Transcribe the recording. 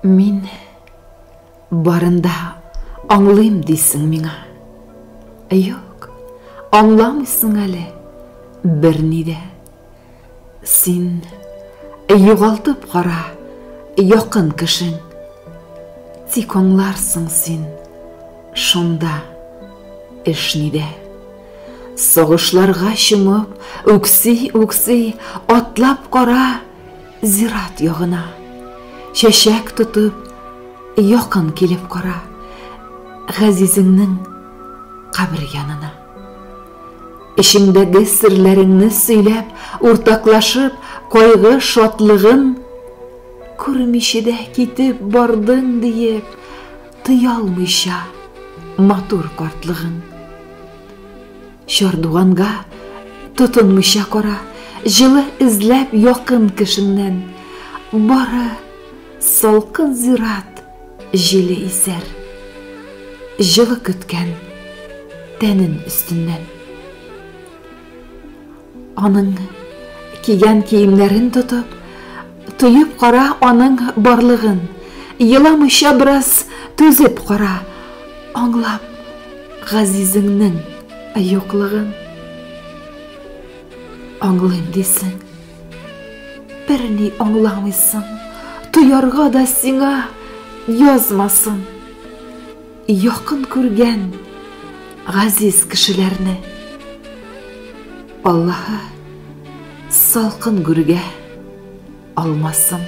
Мин барында аңлыйм дисең миңа. Юк, аңламыйсың әле берни дә. Син югалтып кара якын кешең. Тик аңларсың син шунда эш нидә. Сагышларга чумып, үкси-үкси атлап кара зират ягына. Чәчәк тотып, якын килеп кара газизеңнең кабер янына. Эчеңдәге серләреңне сөйләп, уртаклашып, кайгы шатлыгын күрмичә дә китеп бардың диеп, тыялмыйча матур картлыгын. Чардуганга тотынмыйча кара, җылы эзләп якын кешеңнән. Бары салкын зират җиле исәр. Җылы көткән тәнен өстеннән. Аның кигән киемнәрен тотып, тоеп кара аның барлыгын. Еламыйча бераз түзеп кара, аңлап газизеңнең юклыгын. Аңлыйм дисең, берни аңламыйсың, тоярга да сиңа язмасын. Якын күргән газиз кешеләрне Аллаһы салкын гүргә алмасын.